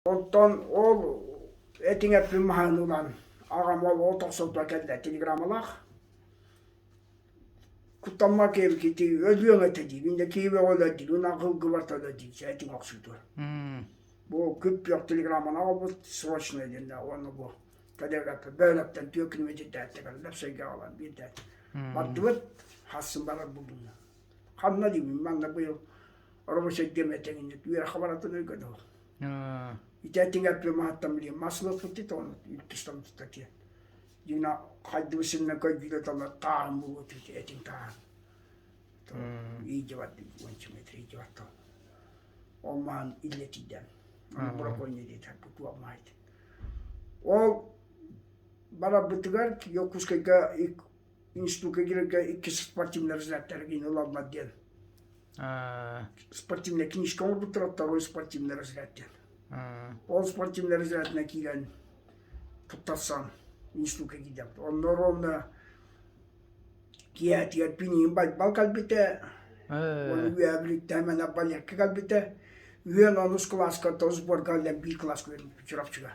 Онтон ол этиҥ эппин маһын ылан аҕам ол от охсордо кэллэ телеграммалаах куттаммат киһи өлүөҥ этэ диир иннэ киһи өлөр диир уонна кылгыбар өлөр диир этиҥ охсуутугар бу күп-күөх телеграмманы аҕалбыт срочно диэннэ уонна бу кэлэр бөөлөктөн түөрт километрдээттэ кэллэ сыйга аҕалан биирдээт бардыбыт хассын барар булдунна ханна диибин манна быйыл рабочай диэм этэҥиннэ үөрэххэ баратын өйгөдө Ити этиҥ маһаттан билиэн масло тоҕону үлтүстэн тутта Дина хайдыбы синнен көйгүлэ тала тааһын булуо этиҥ тааһын. Иидьибат уонча метр иидьибат Ол маһын иллэтийдэн. Браконье диэтэр бу маайт. Ол барарбытыгар Якутскайга институкка киирэргэ иккис спортивный разрядтары киин ылаллар диэн. Спортивная книжка оҥорбуттара второй спортивный разряд диэн. Ол спортивный разрядына киирэн туттарсан институкка киирдим. Онно ровно киэһэтигэр пинигин байбал кэлбитэ, уонна үөһэ Бүлүүттэн мэнэ балетка кэлбитэ. Үһүөн онус кылааска то сборга биир кылааска үөрэммиппит Чурапчыга.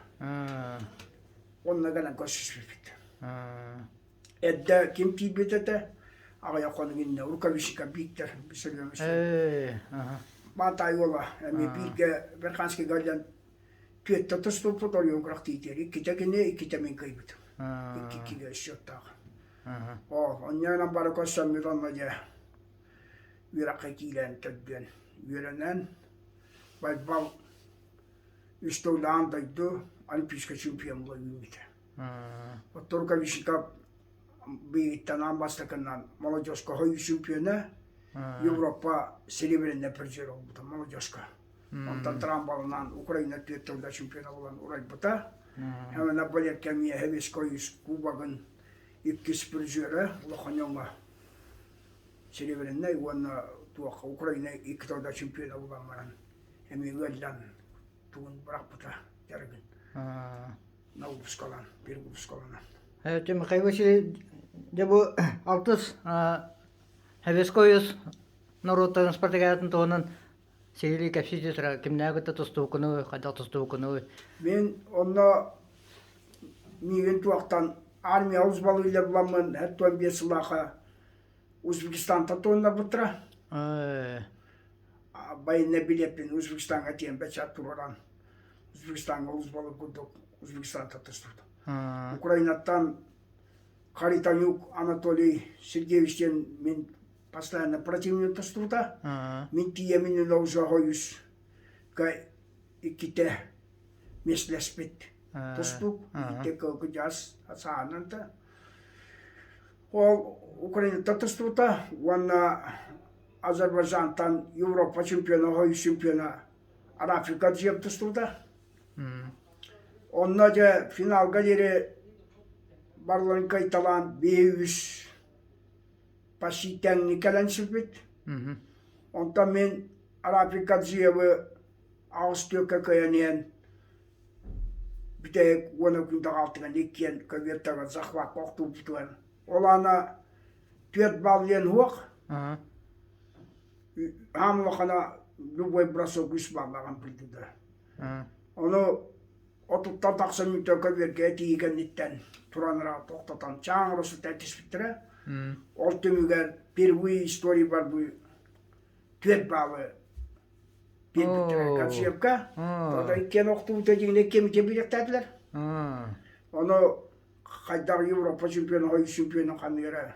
Онно кэлэн көрсүспүппүт. Эрдэ ким тиийбит этэ, аҕыйах хонук иннинэ Рукавишников Виктор Виссарионович. Баатаай уола эмиэ бииргэ Верханскайга өлөн түөттэ тустубуппут оройуон күрэхтиитигэр иккитэ кини, иккитэ мин кыайбытым. Икки иккигэ счеттаах. Оо, онньонон бары көрсөммүт онно дьэ үөрэххэ киирэн төрдүөн үөрэнэн Байбал үс тыллаан дойду олимпийскай чемпион буола үүммүтэ. Оттон Рукавишников биһигиттэн аан бастакынан молодежка хойуу чемпиона, Европа серебряный призер буолбута молодежка. Онтон трамбалынан Украина түөрт тылда чемпиона буолан урайбыта. Хэмэнэ балетка эмиэ Советский кубогын иккис призера улахан дьоҥҥо серебряный уонна туох Украина икки тылда чемпиона буолан баран эмиэ ыаллан тугун бырахпыта дьарыгын. Наубускалан, перегрузкаланан. Михаил Васильевич, дьэ бу алтыс Советский Союз норуоттарын спартакиадатын туһунан сиһилии кэпсии түс кимнээх кытта тустубуккунуй, хайдах тустубуккунуй? Мин онно миигин туохтан армия олус балыылла буламмын 75 сыллаахха Узбекистантан туһуннарбыттара. Военный билеппин Узбекистанга тиийэн бэчээт туруоран Узбекистанга олус балык курдук Узбекистантан тустубут. Украинаттан Харитонюк Анатолий Сергеевич диэн мин постоянно противник тустубута. Мин тиийэмин уже иккитэ миэстэлэспит тустуук, иккитэ кылгыдьас саанан да. Ол Украинаттан тустубута уонна Азербайджантан Европа чемпиона, Союз чемпиона Африка дьиэм тустубута. Онно дьэ финалга диэри барыларын кыайталаан биһи үс почти тэҥник кэлэн сиппит. Онтон мин Рафик Гаджиевы аҕыс түөккэ кыайан иһэн бүтэһик уона күн даҕаалтыган иккиэн көбүөр захватка охтубутугар ол аана түөрт балл диэн суох Аам улахана любой бросок үс баллаҕын билдилэр. Ону отуттан тахсан мүнтэ көбүөргэ этии кэнниттэн туран ыра тохтотон чаан оросута түспүттэрэ. Ол түмүгэр впервые истории борьбы түөрт баалы биэрбиттэрэ Гаджиевка. Тода иккиэн охтубута дьиҥинэ иккиэммитин билиэхтээтилэр. Ону хайдах Европа чемпиона, Союз чемпиона ханныгара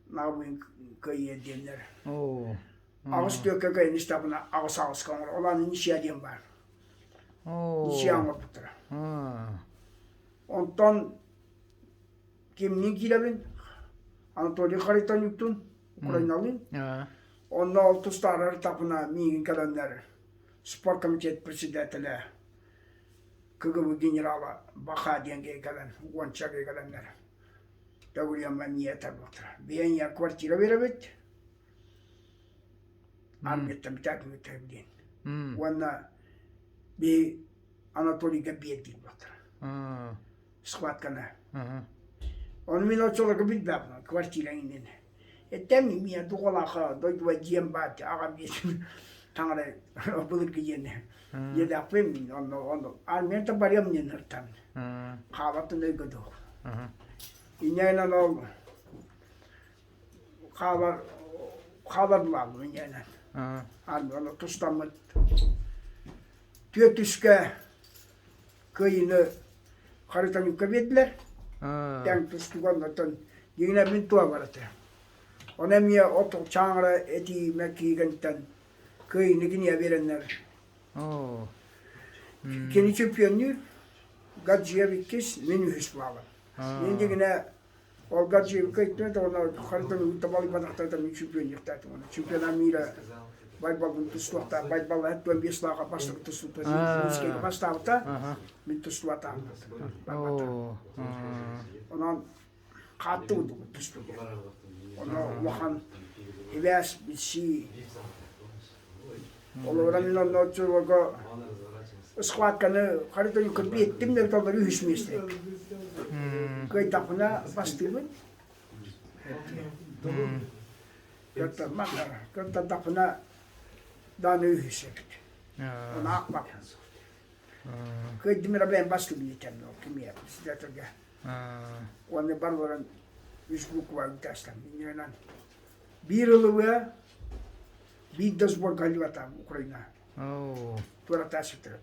Наабыйын кыайыа диэннэр. Аҕыс түөккэ кыайан истэҕинэ аҕыс аҕыска оҥор. Ол аны ничья диэн баар. Ничья оҥорбуттара. Онтон кимниин киирэбин? Анатолий Харитонюктун, Украиналыын. Онно ол тустаарар этапына миигин кэлэннэр спорткомитет председателэ КГБ генерала Баха диэн киһи кэлэн, уонча киһи кэлэннэр Төгүрүйэммэ эмиэ тарбахтара. Биэньэ квартира биэрэбит. Армияттан бүтээкин диэн. Уонна би Анатолийга биэр диир буолтара. Схватканы. Ону мин оччолорго билбэппин квартира иннинэ. Эттэм миэ дуҕалаха дойдуба дьиэм баар аҕам диэтим. Таҥара былыргы диэн дьиэлээхпин мин онно онно армията барыам диэн ыртам. Хаалаттан өйгө дуох. Инньээнэн ол хаалар хаалар булаабын инньээнэн. Армия ону тустаммыт түөрт үскэ кыайыыны Харитонюкка биэрдилэр. Тэҥ тустууга оннуттан дьиҥинэн мин туох бар этэ. Ону эмиэ от чааҥыра этиимэ киигэнтэн кыайыыны киниэ биэрэннэр. Кини чемпионнүүр, Гаджиев иккис, мин үһүс буолабын. Мин дьиҥинэ ол Гаджиевка иттимэт уонна Харитонюгу табалыйбатахтарыттан мин чемпионнуохтаатым. Чемпионат мира Байбалбын тустуохтаах. Байбал 75 лааха бастакы тустуута Минскэйгэ бастаабыта. Мин тустубатаҕым. Барбата. Онон хааттыбыт тустууга. Ону улахан ибээс билсии. Олорон мин онно оччолорго схватканы Харитонюкка биэттим да толору үһүс миэстэ. Кыайдахпына бастыыбын. Кыттардахпына дааны үһүс эбит. Ону аахпаппын. Кыайдым эрэ бэйэм бастыыбын диэтем кимиэ председательгэ. Уонна барыларын үс буква үтэстем. Иннинэн биир ылыбыа биир да сборга аллыбатам Украина. Туоратаасыттара.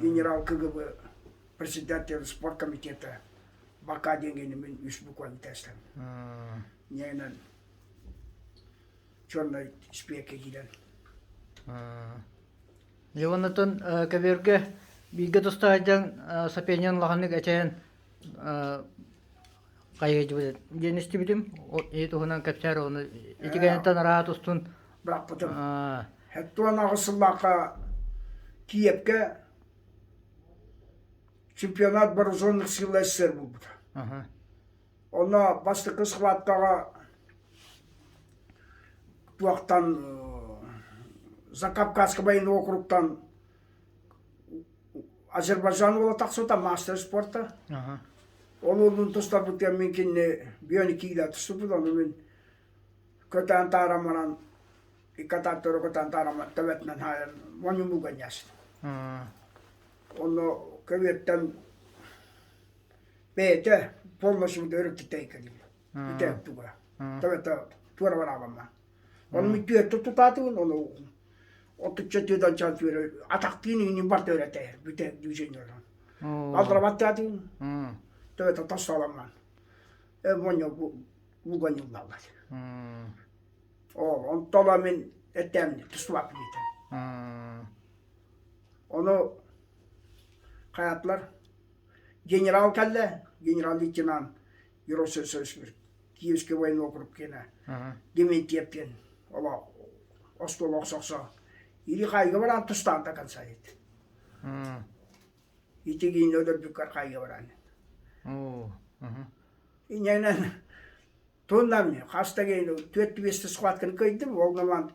Генерал КГБ председатель спорткомитета Бака диэн мин үс букваны үтэстем. Ньээнэн чернай спиэккэ киирэн. Дьэ көбүөргэ бииргэ тустаайдан Сапенян улаханнык эчэйэн хайыһыйдыбыт диэн истибитим. Ити туһунан кэпсээр ону итигэнтэн араат устун бырахпытым. 78 сыллаахха Киевкэ чемпионат вооруженных сил СССР буолбута. Онно бастакы схваткаҕа туохтан Закавказскай военный округтан Азербайджан уола тахсыбыта мастер спорта. Ол уолун тустарбытыгар мин кинини бүөн киилэ тустубут, ону мин көтөөн тааран баран икки атааттары көтөөн тааран баран төбөтүнэн хаайан монюмуга ньаастым. Онно көбүөттэн бэйэтэ полностью өрүттүтэй кэлин. Бүтэ туга. Төбөтө туора бараабамма. Ону мен түөртэ тутаатыбын, ону отучча түөдэн чал түөрэ атахтыын иҥнин бар төөрөтэ бүтэ движение олорон. Алдырабаттаатыгын төбөтө тостооламман. Э моньо булганьыллаллар. О, онтола мин эттэм тустубаппын диэтем. Ону хайатлар генерал кэллэ, генерал-лейтенант Юросович Киевский военный округ киэнэ Дементьев диэн олох остуол охсохсо или хайга баран тустаан до конца ит. Ити киин өлөрбүккэр хайга баран. Иннэнэн Туоннам хаста кейин түөрт биэсте схватканы кыйдым, ол гынан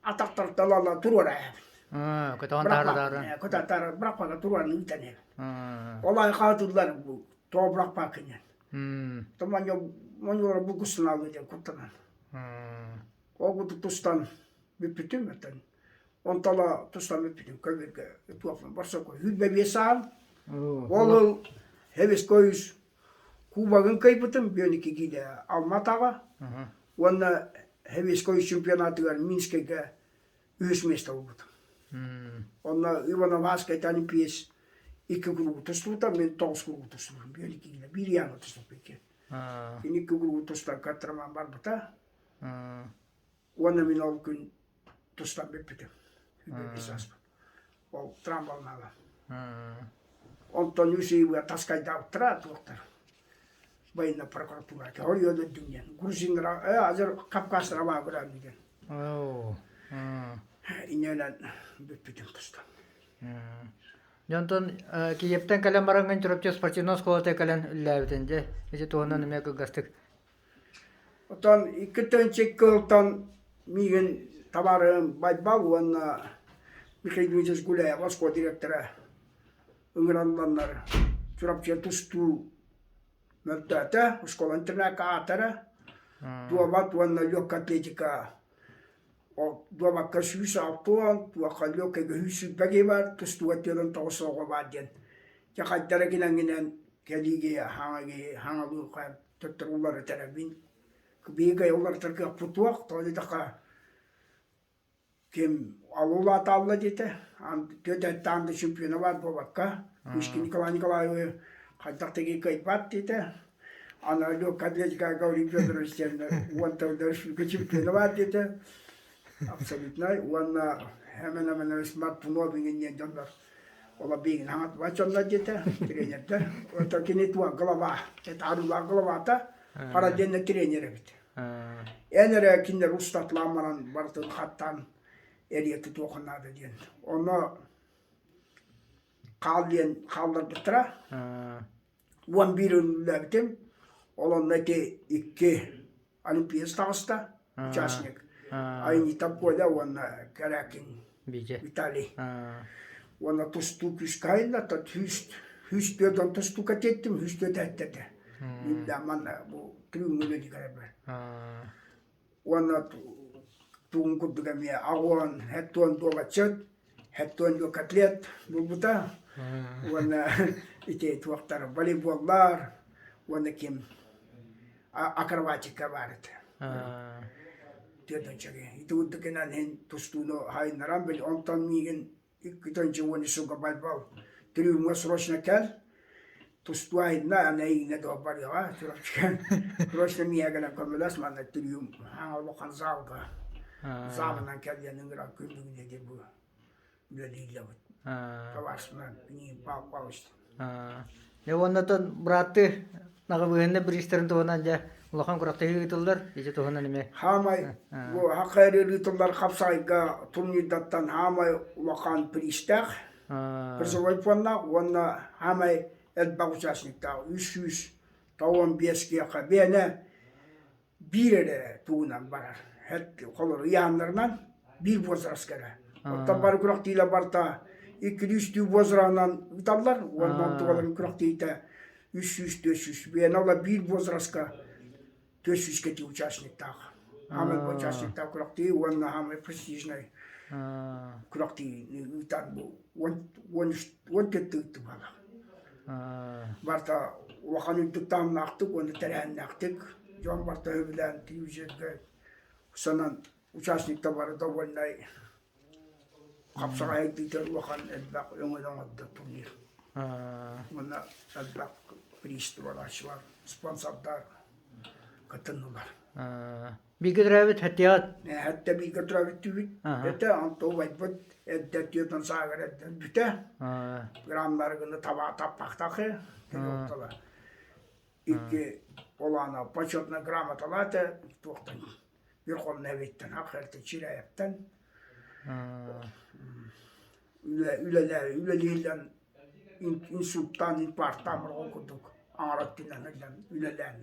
атахтар талала туруора Көтөҕөн таары Көтөҕөн таары бырахпака туруоран ыытан Ол айхаатылар бу тоҕо бырахпаккын Моньолор бу кустанаалы диэн куттанан. Ол курдук тустан бүппүтүм этэн. Онтола тустан бүппүтүм көбүргэ туохпун барсакка 25 саан. Ол Хевискойус Кубогын кыайбытым 12 киилэ Алма-Атаҕа уонна Хевискойус чемпионатыгар Минскэйгэ үһүс миэстэ буолбутум. Онно Ивановаскай Олимпиец икки кругу тустубута, мин тоҕус кругу тустубутум, 12 киилэ, биир яны тустубут икки. Кини икки кругу тустан каттарман барбыта. Уонна мин ол күн тустан бүппүтүм. Сүүрбэ Ол трамвайнаала. Онтон үс ыйга таскайдаабыттара туохтар. Военная прокуратура. Өлөрдүм диэн. Грузиннара, э, азыр Кавказтара баа көрөм диэн. Инньэнэн бүппүтүм тустан. Дьонтон Киевтэн кэлэн бараҥҥын Чурапчы спортивнай оскуолата кэлэн үллээбитин дьэ ити туһунан эмиэ кылгастык Оттон 2 кылтан миигин табаарыһым Байбал уонна Михаил Дмитриевич Гуляев оскуола директора ыҥыралланнар Чурапчыга тустуу мөлтөөтө, оскуола интернакка аатара, дуобат уонна легкая атлетика. Дуобакка 160, туохха легкайга 120 киһи баар, тустууга 49 оҕо баар диэн. Дьэ хайдара гинэҥҥинэн кэлииги хаҥаги хаҥалыы төттөрү уларытарабын. Биһиги уларытар кыахпыт туох, тоҕо диэтэххэ ким алуулаатаалла диэтэ, түөтэттаан да чемпиона баар буолбакка, Мишкин Николай Николаевы хайдах да кыайбат диэтэ. Аны Лёка Атлетика Гаврил Федорович диэн уон республика чемпиона баар диэтэ. Абсолютнай. Уонна Эмэн Эмэнович Мартунов иҥин диэн дьоннор ола биигин хаҥатыбат дьоннор диэтэ, тренердэр. Это кини туа глава, это арыылаах главата, параллельно тренер эбит. Эн эрэ кинилэр устатылаан баран барытын хаттаан эрийэ тутуохха наада диэн. Онно хаал диэн хаалларбыттара. 11 үлэлээбитим. Ол онно ити икки олимпиец таҕыста, участник. Айнитов Коля уонна Корякин Виталий. Уонна тустуу күүскэ айылла, сүүс түөрт он тустуука тиэттим, 104 эттэтэ. Манна бу трюмҥа үлэлии Уонна тугун курдук эмиэ аҕуон, хэттуон дуобатчыт, хэттуон котлет булбута. Уонна ити туохтар волейболлар уонна ким акробатика баар этэ. Түөртүнчэги. Ити курдук инэн иһин тустууну хайыннаран били онтон миигин Икки уон сылга байбал трюмҥа срочно кэл тустуу айынна аны эйигинэ дуо барыаҕа Чурапчыга срочно миэхэ кэлэн көмөлөс манна трюм хаҥа улахан залга залынан кэл диэн ыҥыран күн бүгүнэ диэн бу үлэлииллэбит табаарыспынан Нин Павел Павлович Дьэ уоннатан бырааттыы наҕабыһынна бириистэрин туһунан дьэ улахан күрэхтэһии ыытыллар ити туһунан эмиэ Хаамай бу хахайры ыытыллар хапсаҕайга турнирдартан хаамай улахан приистээх призовой фоннаах уонна хаамай элбэх участниктаах 395 киһиэхэ бэйэнэ биир эрэ тугунан барар. Холор ыйааннарынан биир возраска эрэ. Оттон бары күрэхтиилэр барыта иккилүү-үстүү возраһынан ыыталлар уонна онтугаларын күрэхтиитэ 300-400. Биэнэ ола биир возраска 400 кэти участниктаах. Хамай участниктаах күрэхтии уонна хамай престижный күрэхтии ыытан бу 14 ыытты буолар. Барыта улахан үрдүк таһымнаахтык уонна тэрээһиннээхтик дьон барыта сөбүлээн телевизорга санан участниктар бары довольнай хапсаҕай ыытар улахан элбэх өҥөнү оҥордо турнир. Уонна элбэх приз туруорааччылар, спонсордар кытыннылар. Бииргэ төрөөбүт хэттиэҕит? Хэттэ бииргэ төрөөбүт түүбүт. Этэ онто убайбыт эрдэ түөртэн саагар эрдэ бүтэ. Граммнары гына таба таппахтахы. Кини Икки олаана почетная грамоталаата туохтан Верховная Советтан Хахэртэн Чиряевтан үлэлииллэн инсульттаан инфарктаан морҕон курдук аҥар өттүнэн үлэлээн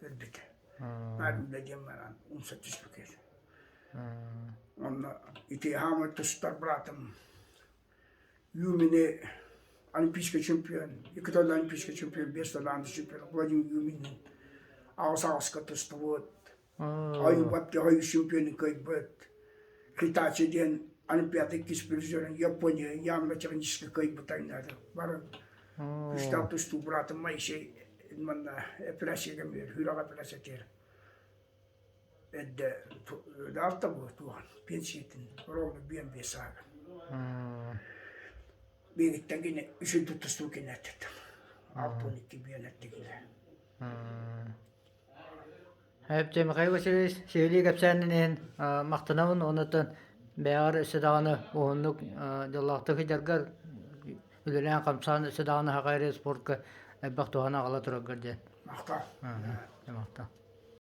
өлбүтэ. Наар үлэ диэн баран умса түспүкэр. Онно ити хаамай тустар братым Юмини олимпийский чемпион, икки тылла олимпийский чемпион, биэс тылла чемпион Владимир Юминин аҕыс аҕыска тустубут. Ойуубат киһи чемпионун кыайбыт. Хитачи диэн Олимпиада иккис призерин Япония явно технически кыайбыт айнады. Бары күүстээх тустуу быраатым Моисей манна операция кэмигэр сүрэх операциятыгар эрдэ алта буо туохан пенсиятын ровно биэн биэс сааһыгар. Биэгиттэн кини үсүн тустуу кинээттеттим. 62 биэн эттигилэ. Эптэ Михаил Васильевич сиһилии кэпсээнин иһин махтанабын уонна бэйэҕэр өссө даҕаны уһуннук дьоллоохтук сылдьаргар